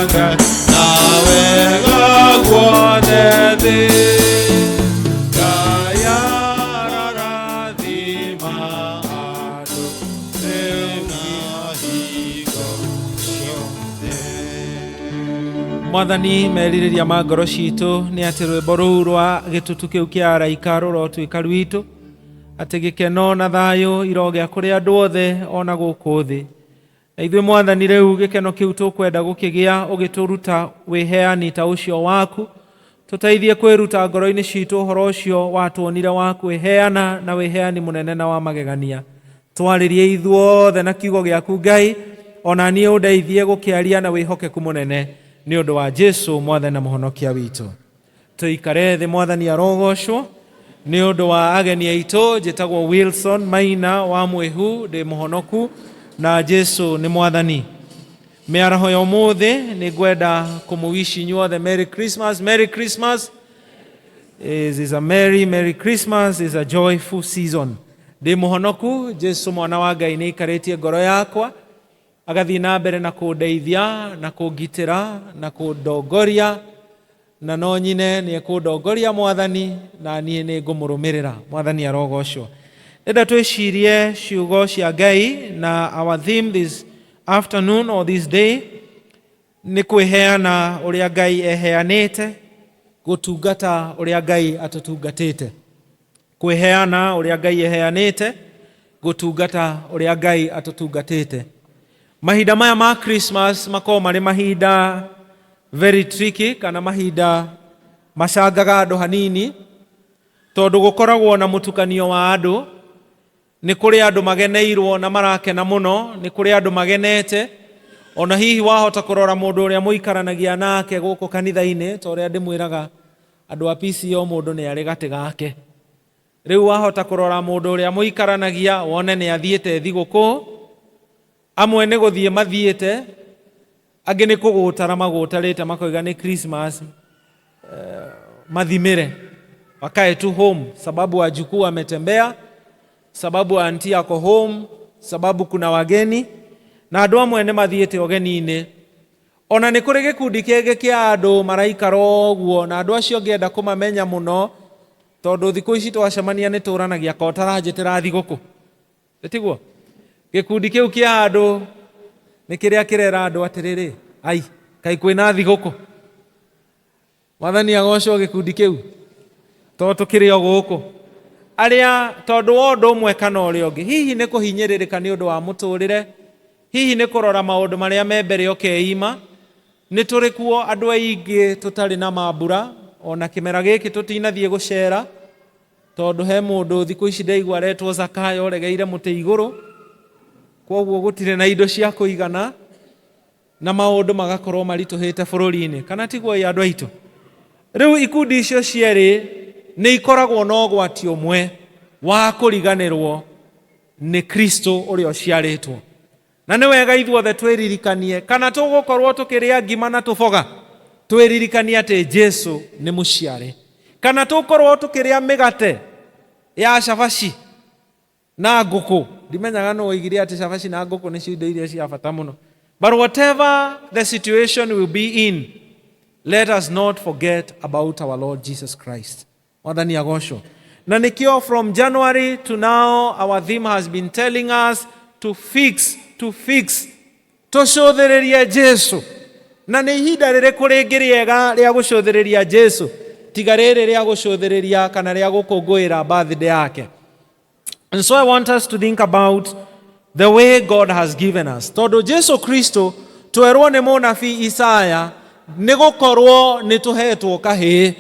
Ngai na wega guothe thĩ. Ngai ararathima andũ rĩu na hingo ciothe. Mwathani, merirĩria ma ngoro citũ nĩ atĩ rwĩmbo rũu rwa gĩtutu kĩu kĩa araika rũrotuĩka rwitũ, atĩ gĩkeno na thayũ irogĩa kũrĩ andũ othe ona gũkũ thĩ. Na ithuĩ Mwathani, rĩu gĩkeno kĩu tũkwenda gũkĩgĩa ũgĩtũruta wĩheani ta ũcio waku. Tũteithie kwĩruta ngoro-inĩ citũ ũhoro ũcio watuonire wa kwĩheana na wĩheani mũnene na wa magegania. Twarĩrie ithuothe na kiugo gĩaku Ngai, ona niĩ ũndeithie gũkĩaria na wĩhokeku mũnene nĩ ũndũ wa Jesu Mwathani na Mũhonokia witũ. Tũikare thĩ, Mwathani arogocwo. Nĩ ũndũ wa ageni aitũ, njĩtagwo Wilson Maina wa Mwĩhu, ndĩ mũhonoku na Jesu nĩ Mwathani. Mĩaraho ya ũmũthĩ nĩ ngwenda kũmũwici inyuothe Merry Christmas. Merry Christmas. Is a merry, merry Christmas, is a joyful season. Ndĩ mũhonoku, Jesu mwana wa Ngai nĩ aikarĩtie ngoro yakwa, agathiĩ na mbere na kũndeithia na kũngitĩra na kũndongoria, na no nyine nĩ ekũndongoria Mwathani, na niĩ nĩ ngũmũrũmĩrĩra. Mwathani arogocwo. Ndenda twĩcirie ciugo cia Ngai, na our theme this afternoon or this day nĩ kwĩheana ũrĩa Ngai eheanĩte, gũtungata ũrĩa Ngai atũtungatĩte. Kwĩheana ũrĩa Ngai eheanĩte, gũtungata ũrĩa Ngai atũtungatĩte. Mahinda maya ma Christmas makoragwo marĩ mahinda very tricky, kana mahinda macangaga andũ hanini, tondũ gũkoragwo na mũtukanio wa andũ. Nĩ kũrĩ andũ mageneirwo na marakena mũno, nĩ kũrĩ andũ magenete. Ona hihi wahota kũrora mũndũ ũrĩa mũikaranagia nake gũkũ kanitha-inĩ, ta ũrĩa ndĩmwĩraga andũ a PCO, mũndũ nĩ arĩ gatĩ gake. Rĩu wahota kũrora mũndũ ũrĩa mũikaranagia wone nĩ athiĩte thigũkũ. Amwe nĩ gũthiĩ mathiĩte, angĩ nĩ kũgũtara magũtarĩte makoiga nĩ Christmas, mathimĩre wakae tu home, sababu wajukuu wametembea, sababu auntie ako home, sababu kuna wageni, na andũ amwe nĩ mathiĩte ũgeni-inĩ. Ona nĩ kũrĩ gĩkundi kĩngĩ kĩa andũ maraikara ũguo, na andũ acio ngĩenda kũmamenya mũno, tondũ thikũ ici twacemania nĩ tũranagia ko ũtaranjĩtĩra thigũkũ, ĩtiguo? Gĩkundi kĩu kĩa andũ nĩ kĩrĩa kĩrera andũ atĩrĩrĩ, ai, kaĩ kwĩna thigũkũ? Mwathani agocwo. Gĩkundi kĩu to tũkĩrĩ o gũkũ arĩa tondũ wa ũndũ ũmwe kana ũrĩa ũngĩ, hihi nĩ kũhinyĩrĩrĩka nĩ ũndũ wa mũtũrĩre, hihi nĩ kũrora maũndũ marĩa me mbere ũkeima. Nĩ tũrĩ kuo andũ aingĩ tũtarĩ na mambura, ona kĩmera gĩkĩ tũtinathiĩ gũcera, tondũ he mũndũ thikũ ici ndaigua aretwo Zakayo ũregeire mũtĩ igũrũ, kwoguo gũtirĩ na indo cia kũigana na maũndũ magakorwo maritũhĩte bũrũri-inĩ, kana tiguo ĩ andũ aitũ? Rĩu ikundi icio cierĩ nĩ ikoragwo na ũgwati ũmwe wa kũriganĩrwo nĩ Kristo ũrĩa ũciarĩtwo. Na nĩ wega ithuothe twĩririkanie, kana tũgũkorwo tũkĩrĩa ngima na tũboga, twĩririkanie atĩ Jesu nĩ mũciare, kana tũkorwo tũkĩrĩa mĩgate ya cabaci na ngũkũ. Ndimenyaga nũ oigire atĩ cabaci na ngũkũ nĩcio indo iria cia bata mũno, but whatever the situation will be in, let us not forget about our Lord Jesus Christ. Mwathani agocwo. Na nĩkĩo from January to now our theme has been telling us to fix, to fix, tũcũthĩrĩrie Jesu. Na nĩ ihinda rĩrĩkũ rĩngĩ rĩega rĩa gũcũthĩrĩria Jesu tiga rĩrĩ rĩa gũcũthĩrĩria kana rĩa gũkũngũĩra birthday yake? And so I want us to think about the way God has given us. Tondũ Jesu Kristo twerwo nĩ mũnabii Isaya, nĩ gũkorwo nĩ tũhetwo kahĩĩ.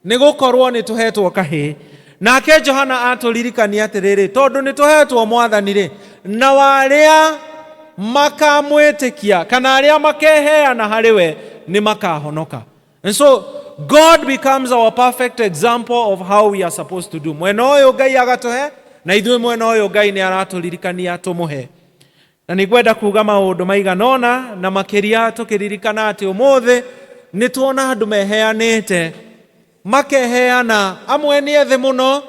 Nĩ gũkorwo nĩ tũhetwo kahĩĩ. Nake Johana atũririkania atĩrĩrĩ, tondũ nĩ tũhetwo Mwathani rĩ, na warĩa makamwĩtĩkia kana arĩa makeheana harĩ we nĩ makahonoka. And so God becomes our perfect example of how we are supposed to do. Mwena ũyũ Ngai agatũhe, na ithuĩ mwena ũyũ Ngai nĩ aratũririkania tũmũhe. Na nĩ ngwenda kuga maũndũ maigana ũna, na makĩria tũkĩririkana atĩ ũmũthĩ nĩ tuona andũ meheanĩte, makeheana. Amwe nĩ ethĩ mũno,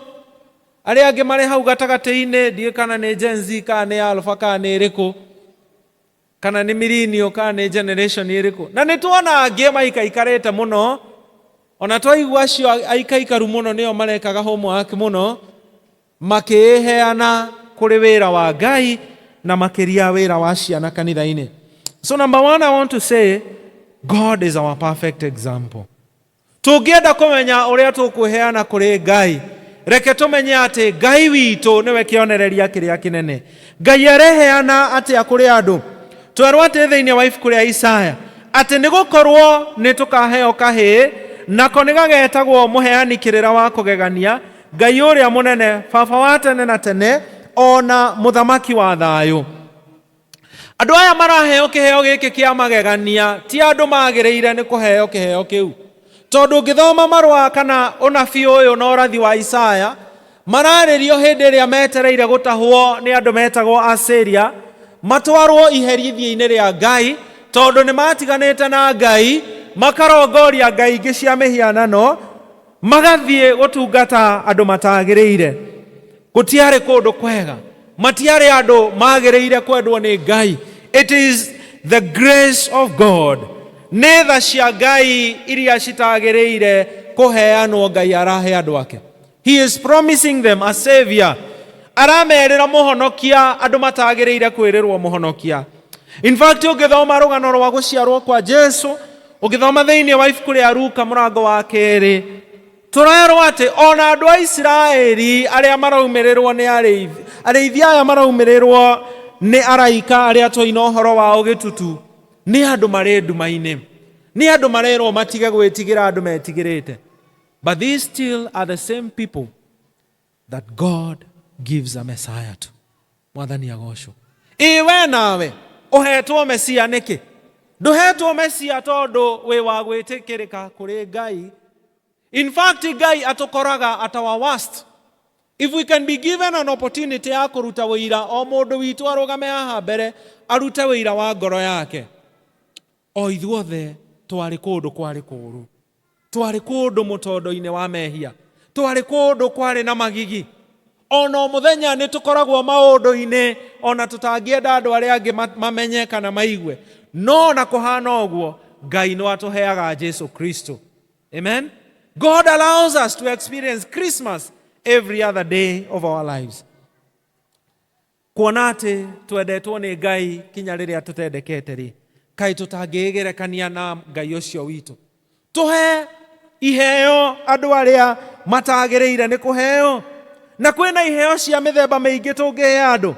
arĩa angĩ marĩ hau gatagatĩ-inĩ, ndiũĩ kana nĩ Gen Z kana nĩ Alpha kana nĩ ĩrĩkũ. Kana nĩ millennial, kana nĩ generation ĩrĩkũ. Na nĩ tuona angĩ maikaikarĩte mũno, ona twaigua acio aikaikaru mũno nĩo marekaga homework mũno, makĩĩheana kũrĩ wĩra wa Ngai na makĩria wĩra wa ciana kanitha-inĩ. So number one, I want to say God is our perfect example. Tũngĩenda kũmenya ũrĩa tũkwĩheana kũrĩ Ngai, reke tũmenye atĩ Ngai witũ nĩwe kĩonereria kĩrĩa kĩnene. Ngai areheana atĩa kũrĩ andũ? Twerwo atĩ thĩinĩ wa ibuku rĩa Isaya atĩ nĩ gũkorwo nĩ tũkaheo kahĩĩ, nako nĩ gagetagwo Mũheani Kĩrĩra wa Kũgegania, Ngai Ũrĩa Mũnene, Baba wa Tene na Tene, o na Mũthamaki wa Thayũ. Andũ aya maraheo kĩheo gĩkĩ kĩa magegania ti andũ magĩrĩire nĩ kũheo kĩheo kĩu. Tondũ ũngĩthoma marũa kana ũnabii ũyũ na ũrathi wa Isaya, mararĩrio hĩndĩ ĩrĩa metereire gũtahwo nĩ andũ metagwo Asiria, matwarwo iherithia-inĩ rĩa Ngai, tondũ nĩ matiganĩte na Ngai, makarongoria ngai ingĩ cia mĩhianano, magathiĩ gũtungata andũ matagĩrĩire. Gũtiarĩ kũndũ kwega, matiarĩ andũ magĩrĩire kwendwo nĩ Ngai. It is the grace of God, nĩ tha cia Ngai iria citagĩrĩire kũheanwo Ngai arahe andũ ake. He is promising them a savior. Aramerĩra mũhonokia andũ matagĩrĩire kwĩrĩrwo mũhonokia. In fact, ũngĩthoma rũgano rwa gũciarwo kwa Jesu, ũngĩthoma thĩinĩ wa ibuku rĩa Luka mũrango wa kerĩ, tũrerwo atĩ ona andũ a Isiraeli arĩa maraumĩrĩrwo nĩ arĩithi, arĩithi aya maraumĩrĩrwo nĩ araika arĩa twaina ũhoro wao gĩtutu, nĩ andũ marĩ nduma-inĩ, nĩ andũ marerwo matige gwĩtigĩra andũ metigĩrĩte. But these still are the same people that God gives a Messiah to. Mwathani agocwo. Ĩ we nawe ũhetwo Mesia nĩkĩ? Ndũhetwo Mesia tondũ wĩ wa gwĩtĩkĩrĩka kũrĩ Ngai. In fact, Ngai atũkoraga at our worst. If we can be given an opportunity ya kũruta wĩira, o mũndũ witũ arũgame haha mbere arute wĩira wa ngoro yake. O ithuothe twarĩ kũndũ kwarĩ kũũru. Twarĩ kũndũ mũtondo-inĩ wa mehia. Twarĩ kũndũ kwarĩ na magigi. Ona mũthenya nĩ tũkoragwo maũndũ-inĩ ona tũtangĩenda andũ arĩa angĩ mamenye kana maigue. No na kũhana ũguo, Ngai nĩ atũheaga Jesu Kristo. Amen. God allows us to experience Christmas every other day of our lives. Kuona atĩ twendetwo nĩ Ngai kinya rĩrĩa tũtendekete rĩ, kaĩ tũtangĩĩgerekania na Ngai ũcio witũ? Tũhe iheo andũ arĩa matagĩrĩire nĩ kũheo. Na kwĩna iheo cia mĩthemba mĩingĩ tũngĩhe andũ.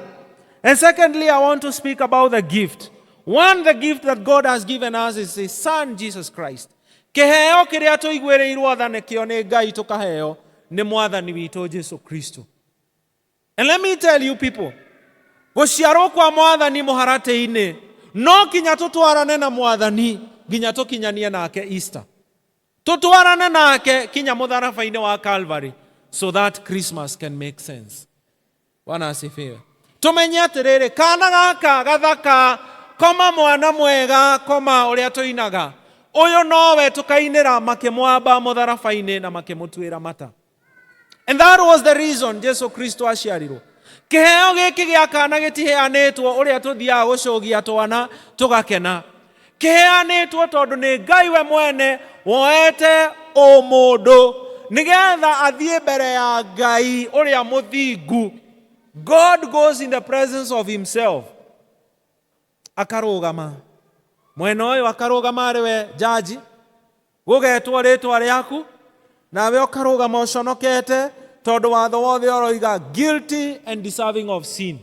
And secondly, I want to speak about the gift. One, the gift that God has given us is His Son, Jesus Christ. Kĩheo kĩrĩa tũiguĩrĩirwo tha nĩkĩo nĩ Ngai tũkaheo nĩ Mwathani witũ Jesu Kristo. And let me tell you people, gũciarwo kwa Mwathani mũharatĩ-inĩ no kinya tũtwarane na Mwathani nginya tũkinyanie nake Easter. Tũtwarane nake kinya mũtharaba-inĩ wa Calvary so that Christmas can make sense. Bwana asifiwe. Tumenye atĩrĩrĩ, kana gaka gathaka, koma mwana mwega, koma ũrĩa tũinaga, ũyũ nowe tũkainĩra makĩmwamba mũtharaba-inĩ na makĩmũtuĩra mata. And that was the reason Jesu Kristo aciarirwo. Kĩheo gĩkĩ gĩa kana gĩtiheanĩtwo ũrĩa tũthiaga gũcũgia twana tũgakena. Kĩheanĩtwo tondũ nĩ Ngai we mwene woete ũmũndũ nĩgetha athiĩ mbere ya Ngai ũrĩa mũthingu. God goes in the presence of himself. Akarũgama. Mwena ũyũ akarũgama arĩ we jaji, gũgetwo rĩtwa rĩaku, nawe ũkarũgama ũconokete tondũ watho wothe ũroiga guilty and deserving of sin.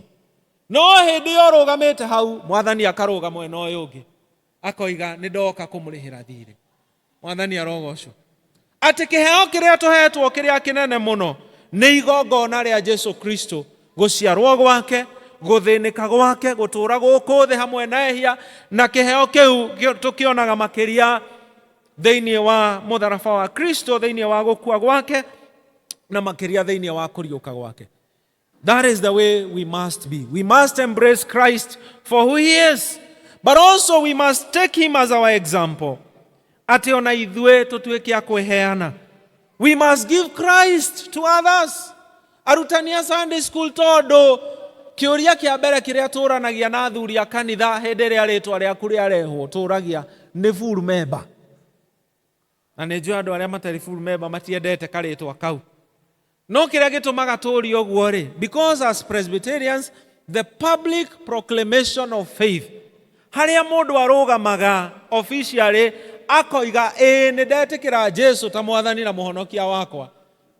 No hĩndĩ ĩyo ũrũgamĩte hau, Mwathani akarũga mwena ũyũ ũngĩ, akoiga nĩ ndoka kũmũrĩhĩra thirĩ. Mwathani arogocwo. Atĩ kĩheo kĩrĩa tũhetwo kĩrĩa kĩnene mũno nĩ igongona rĩa Jesu Kristo, gũciarwo gwake, gũthĩnĩka gwake, gũtũũra gũkũ thĩ hamwe na ehia, na kĩheo kĩu tũkĩonaga makĩria thĩinĩ wa mũtharaba wa Kristo, thĩinĩ wa gũkua gwake, na makĩria thĩinĩ wa kũriũka gwake. That is the way we must be. We must embrace Christ for who he is. But also we must take him as our example. Atĩ ona ithuĩ tũtuĩke a kwĩheana. We must give Christ to others. Arutani a Sunday school tondũ Kĩũria kĩa mbere kĩrĩa tũranagia na athuri a kanitha hĩndĩ ĩrĩa rĩtwa rĩaku rĩarehwo, tũragia nĩ full member. Na nĩ njũĩ andũ arĩa matarĩ full member matiendete karĩtwa kau. No kĩrĩa gĩtũmaga tũrie ũguo rĩ, because as Presbyterians, the public proclamation of faith, harĩa mũndũ arũgamaga officially akoiga ĩĩ nĩ ndetĩkĩra Jesu ta mwathani na mũhonokia wakwa,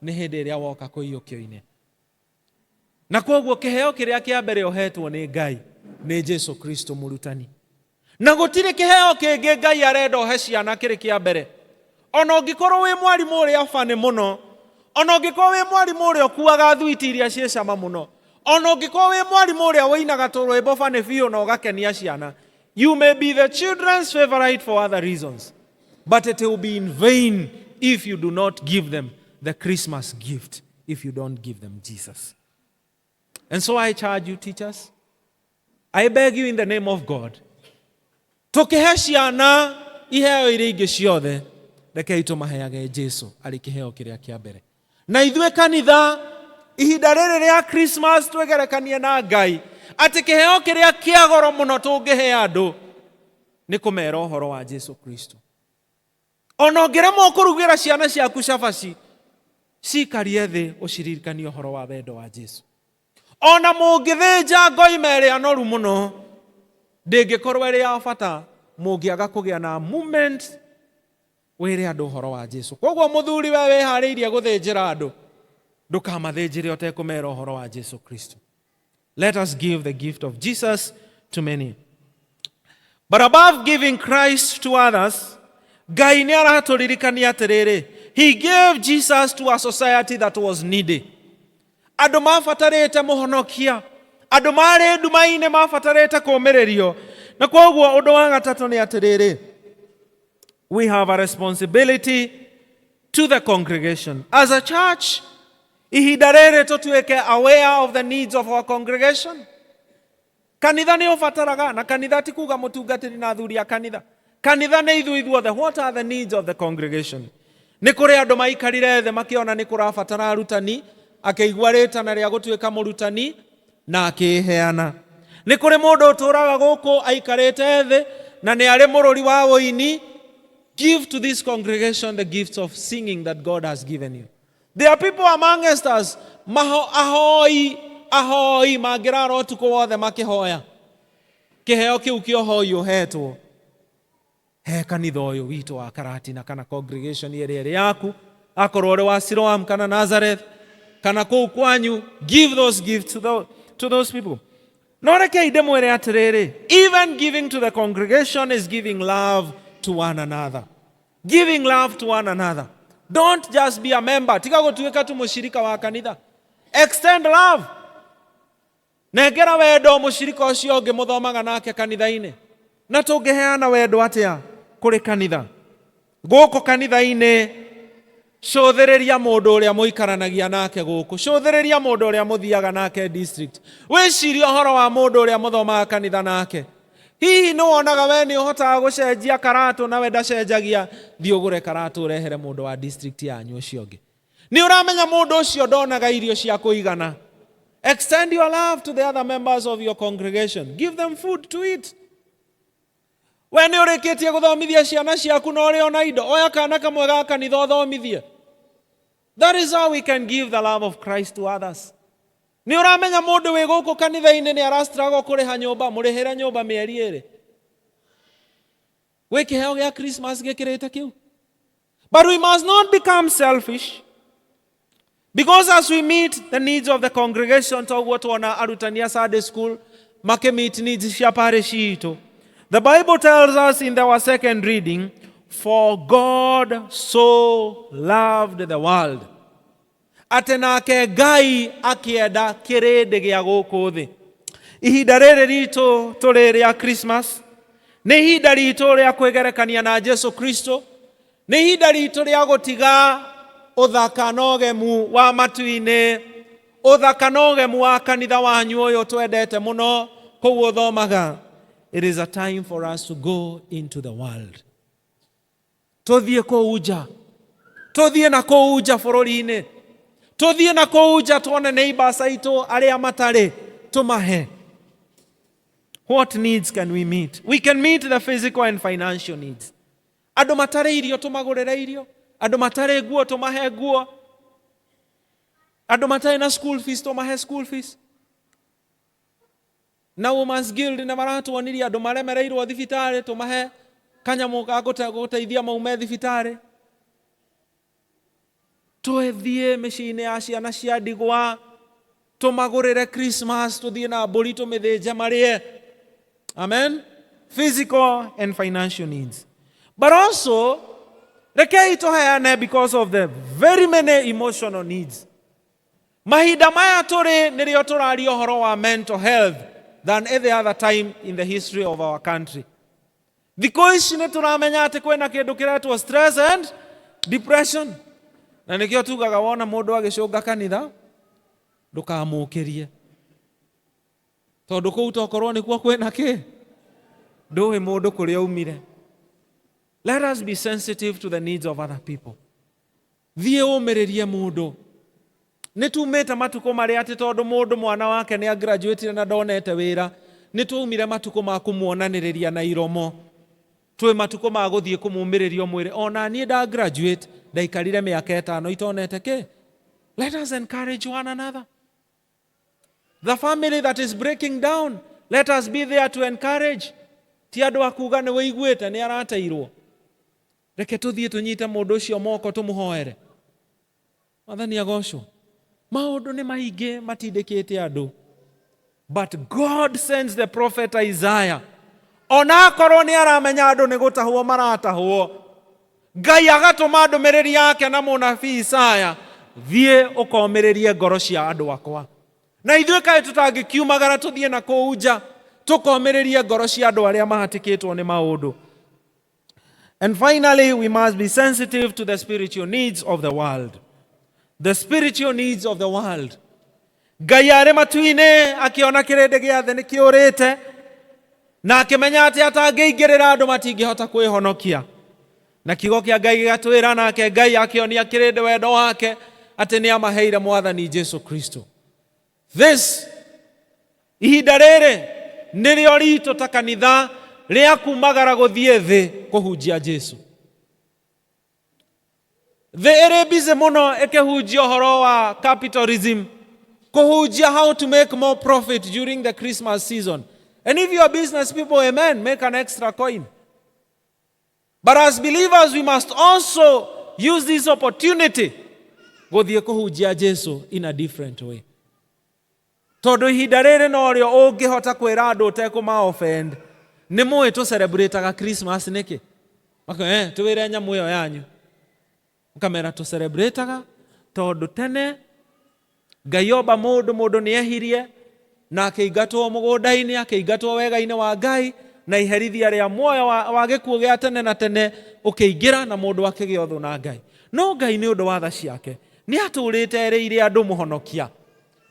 nĩ hĩndĩ ĩrĩa woka kũiyũkio-inĩ. Na kwoguo kĩheo kĩrĩa kĩa mbere ũhetwo nĩ Ngai nĩ Jesu Kristo mũrutani. Na gũtirĩ kĩheo kĩngĩ Ngai arenda ũhe ciana kĩrĩ kĩa mbere. Ona ũngĩkorwo wĩ mwarimũ ũrĩa bani mũno, ona ũngĩkorwo wĩ mwarimũ ũrĩa ũkuaga thwiti iria ciĩ cama mũno, ona ũngĩkorwo wĩ mwarimũ ũrĩa ũinaga tũrwĩmbo bani biũ na ũgakenia ciana, you may be the children's favorite for other reasons, but it will be in vain if you do not give them the Christmas gift, if you don't give them Jesus. And so I charge you, teachers, I beg you in the name of God, tũkĩhe ciana iheo iria ingĩ ciothe, rekei tũmaheage Jesu arĩ kĩheo kĩrĩa kĩa mbere. Na ithuĩ kanitha, ihinda rĩrĩ rĩa Christmas twĩgerekanie na Ngai atĩ kĩheo kĩrĩa kĩa goro mũno tũngĩhe andũ nĩ kũmera ũhoro wa Jesu Kristo. Ona ũngĩremwo kũrugĩra ciana ciaku cabaci, cikarie thĩ ũciririkanie ũhoro wa wendo wa Jesu. Ona mũngĩthĩnja ngoima ĩrĩa noru mũno, ndĩngĩkorwo ĩrĩ ya bata mũngĩaga kũgĩa na moment wĩre andũ ũhoro wa Jesu. Koguo mũthuri we wĩharĩirie gũthĩnjĩra andũ, ndũkamathĩnjĩre ũtekũmera ũhoro wa Jesu Kristo. Let us give the gift of Jesus to many. But above giving Christ to others, Ngai nĩ aratũririkania atĩrĩrĩ, he gave Jesus to a society that was needy. Andũ mabatarĩte mũhonokia, andũ marĩ nduma-inĩ mabatarĩte kũũmĩrĩrio. Na kwoguo ũndũ wa gatatũ nĩ atĩrĩrĩ, we have a responsibility to the congregation. As a church, ihinda rĩrĩ tũtuĩke aware of the needs of our congregation. Kanitha nĩ ũbataraga, na kanitha ti kuga mũtungatĩri na athuri a kanitha. Kanitha nĩ ithuĩ ithuothe. What are the needs of the congregation? Nĩ kũrĩ andũ maikarire thĩ makĩona nĩ kũrabatara arutani, akĩigua rĩtana rĩa gũtuĩka mũrutani na akĩheana. Nĩ kũrĩ mũndũ ũtũraga gũkũ aikarĩte thĩ na nĩ arĩ mũrũri wa ũini. Give to this congregation the gifts of singing that God has given you. There are people amongst us, maho, ahoi, ahoi, mangĩrara ũtukũ wothe makĩhoya. Kĩheo kĩu kĩa ũhoi ũhetwo he kanitha ũyũ witũ wa Karatina kana congregation ĩrĩa ĩrĩ yaku, akorwo ũrĩ wa Siloam kana Nazareth kana kũu kwanyu, give those gifts to those people. No rekei ndĩmwĩre atĩrĩrĩ, even giving to the congregation is giving love to one another. Giving love to one another. Don't just be a member. Tiga gũtuĩka tu mũcirika wa kanitha. Extend love. Nengera wendo mũcirika ũcio ũngĩ mũthomaga nake kanitha-inĩ. Na tũngĩheana wendo atĩa kũrĩ kanitha? Gũkũ kanitha-inĩ cũthĩrĩria mũndũ ũrĩa mũikaranagia nake gũkũ, cũthĩrĩria mũndũ ũrĩa mũthiaga nake district, wĩcirie ũhoro wa mũndũ ũrĩa mũthomaga kanitha nake. Hihi nĩ wonaga we nĩ ũhotaga gũcenjia karatũ nawe ndacenjagia? Thiĩ ũgũre karatũ ũrehere mũndũ wa district yanyu ũcio ũngĩ. Nĩ ũramenya mũndũ ũcio ndonaga irio cia kũigana. Extend your love to the other members of your congregation. Give them food to eat. We nĩ ũrĩkĩtie gũthomithia ciana ciaku na ũrĩ ona indo, oya kana kamwe ga kanitha ũthomithie. That is how we can give the love of Christ to others. Nĩ ũramenya mũndũ wĩ gũkũ kanitha-inĩ nĩ arastruggle kũrĩha nyũmba, mũrĩhĩre nyũmba mĩeri ĩrĩ. Gwĩ kĩheo gĩa Christmas gĩkĩrĩte kĩu? But we must not become selfish, because as we meet the needs of the congregation, toguo tuona arutani a Sunday school makĩmeet needs cia parish itũ. The Bible tells us in our second reading, for God so loved the world, atĩ nake Ngai akĩenda kĩrĩndĩ gĩa gũkũ thĩ. Ihinda rĩrĩ ritũ tũrĩ rĩa Christmas nĩ ihinda ritũ rĩa kwĩgerekania na Jesu Kristo. Nĩ ihinda ritũ rĩa gũtiga ũthaka na ũgemu wa matu-inĩ, ũthaka na ũgemu wa kanitha wanyu ũyũ twendete mũno kũu ũthomaga. It is a time for us to go into the world. Tũthiĩ kũu nja, tũthiĩ na kũu nja bũrũri-inĩ, tũthiĩ na kũu nja tuone neighbors aitũ arĩa matarĩ. Tũmahe. What needs can we meet? We can meet the physical and financial needs. Andũ matarĩ irio tũmagũrĩre irio, andũ matarĩ nguo tũmahe nguo, andũ matarĩ na school fees tũmahe school fees. Na Women's Guild nĩ maratuonirie andũ maremereirwo thibitarĩ, tũmahe kanyamũ ga gũteithia maume thibitarĩ. Twethiĩ mĩciĩ-inĩ ya ciana cia ndigwa, tũmagũrĩre Christmas, tũthiĩ na mbũri tũmĩthĩnje marĩe. Amen. Physical and financial needs. But also, rekei tũheane because of the very many emotional needs. Mahinda maya tũrĩ nĩrĩo tũraria ũhoro wa mental health than any other time in the history of our country. Thikũ ici nĩ tũramenya atĩ kwĩna kĩndũ kĩretwo stress and depression. Na nĩkĩo tugaga wona mũndũ agĩcũnga kanitha ndũkamũkĩrie, tondũ kũu tokorwo nĩkuo kwĩna kĩ, ndũĩ mũndũ kũrĩa aumire. Let us be sensitive to the needs of other people. Thiĩ ũmĩrĩrie mũndũ. Nĩ tumĩte matukũ marĩa atĩ tondũ mũndũ mwana wake nĩ agraduatire na ndonete wĩra, nĩ twaumire matukũ ma kũmuonanĩrĩria na iromo. Twĩ matukũ ma gũthiĩ kũmũmĩrĩria mwĩrĩ ona niĩ nda graduate ndaikarire mĩaka 5 itonete kĩ. Let us encourage one another. The family that is breaking down, let us be there to encourage. Ti andũ a kuga nĩ wĩiguĩte nĩ arateirwo. Reke tũthiĩ tũnyite mũndũ ũcio moko tũmũhoere. Mwathani agocwo. Maũndũ nĩ maingĩ matindĩkĩte andũ. But God sends the prophet Isaiah. Ona akorwo nĩ aramenya andũ nĩ gũtahwo maratahwo, Ngai agatũma ndũmĩrĩri yake na mũnabii Isaya, thiĩ ũkomĩrĩrie ngoro cia andũ akwa. Na ithuĩ kaĩ tũtangĩkiumagara tũthiĩ na kũu nja tũkomĩrĩrie ngoro cia andũ arĩa mahatĩkĩtwo nĩ maũndũ. And finally, we must be sensitive to the spiritual needs of the world. The spiritual needs of the world. Ngai arĩ matu-inĩ akĩona kĩrĩndĩ gĩa thĩ nĩ kĩũrĩte, na akĩmenya atĩ atangĩingĩrĩra andũ matingĩhota kwĩhonokia. Na kiugo kĩa Ngai gĩgatwĩra nake Ngai akĩonia kĩrĩndĩ wendo wake atĩ nĩ amaheire Mwathani Jesu Kristo. This ihinda rĩrĩ nĩrĩo ritũ ta kanitha rĩa kumagara gũthiĩ thĩ kũhunjia Jesu. Thĩ ĩrĩ busy mũno ĩkĩhunjia ũhoro wa capitalism, kũhunjia how to make more profit during the Christmas season. And if you are business people, amen, make an extra coin. But as believers, we must also use this opportunity gũthiĩ kũhunjia Jesu in a different way. Tondũ ihinda rĩrĩ norĩo ũngĩhota kwĩra andũ ũtekũma offend. Nĩ mũĩ tũ celebrate Christmas nĩkĩ? Tũwĩre nyamũ ĩyo yanyu. Ũkamera tũ celebrate tondũ tene Ngai omba mũndũ, mũndũ nĩ ehirie na akĩingatwo mũgũnda-inĩ, akĩingatwo wega-inĩ wa Ngai, na iherithia rĩa muoyo wa gĩkuũ gĩa tene na tene ũkĩingĩra na mũndũ akĩgĩa ũthũ na Ngai. No Ngai nĩ ũndũ wa tha ciake nĩ atũrĩte erĩire andũ mũhonokia.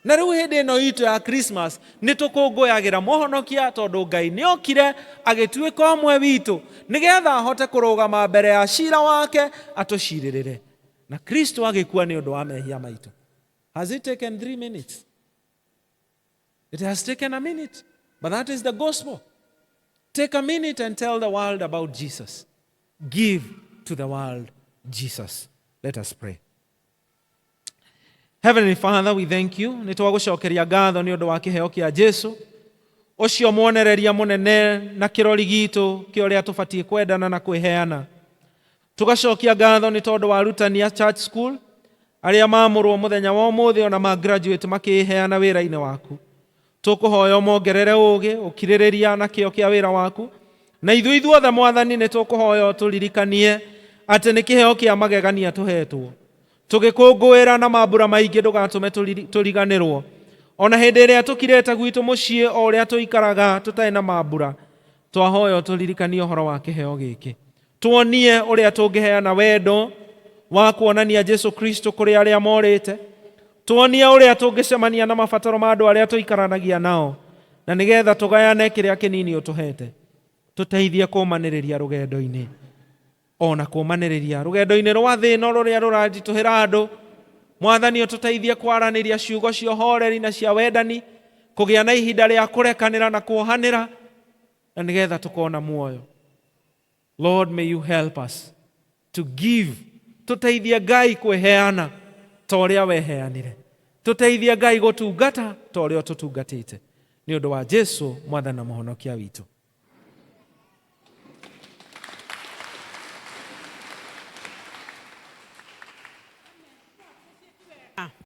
Na rĩu hĩndĩ ĩno itũ ya Christmas nĩ tũkũngũyagĩra mũhonokia tondũ Ngai nĩ okire agĩtuĩka ũmwe witũ nĩgetha ahote kũrũgama mbere ya cira wake atũcirĩrĩre. Na Kristo agĩkua nĩ ũndũ wa mehia maitũ. Has it taken 3 minutes? It has taken a minute. But that is the gospel. Take a minute and tell the world about Jesus. Give to the world Jesus. Let us pray. Heavenly Father, we thank you. Nĩ twagũcokeria ngatho nĩ ũndũ wa kĩheo kĩa Jesu, ũcio mwonereria mũnene na kĩrori gitũ kĩa ũrĩa tũbatiĩ kwendana na kwĩheana. Tũgacokia ngatho nĩ tondũ wa arutani a church school arĩa maamũrwo mũthenya wa ũmũthĩ ona ma graduate makĩheana wĩra-inĩ waku. Tũkũhoya ũmongerere ũũgĩ, ũkirĩrĩria na kĩo kĩa wĩra waku. Na ithuĩ ithuothe Mwathani nĩ tũkũhoya ũtũririkanie atĩ nĩ kĩheo kĩa magegania tũhetwo. Tũgĩkũngũĩra na mambura maingĩ ndũgatũme tũriganĩrwo. Ona hĩndĩ ĩrĩa tũkirĩte gwitũ mũciĩ o ũrĩa tũikaraga tũtarĩ na mambura, twahoya ũtũririkanie ũhoro wa kĩheo gĩkĩ. Tuonie ũrĩa tũngĩheana wendo wa kuonania Jesu Kristo kũrĩ arĩa morĩte. Tuonie ũrĩa tũngĩcemania na mabataro ma andũ arĩa tũikaranagia nao, na nĩgetha tũgayane kĩrĩa kĩnini ũtũhete. Tũteithie kũmanĩrĩria rũgendo-inĩ, ona kũmanĩrĩria rũgendo-inĩ rwa thĩ ĩno rũrĩa rũraritũhĩra andũ. Mwathani ũtũteithie kwaranĩria ciugo cia ũhoreri na cia wendani. Kũgĩa na ihinda rĩa kũrekanĩra na kuohanĩra, na nĩgetha tũkona muoyo. Lord, may you help us to give. Tũteithie Ngai kwĩheana ta ũrĩa weheanire. Tũteithie Ngai gũtungata ta ũrĩa ũtũtungatĩte. Nĩ ũndũ wa Jesu mwathani na mũhonokia witũ.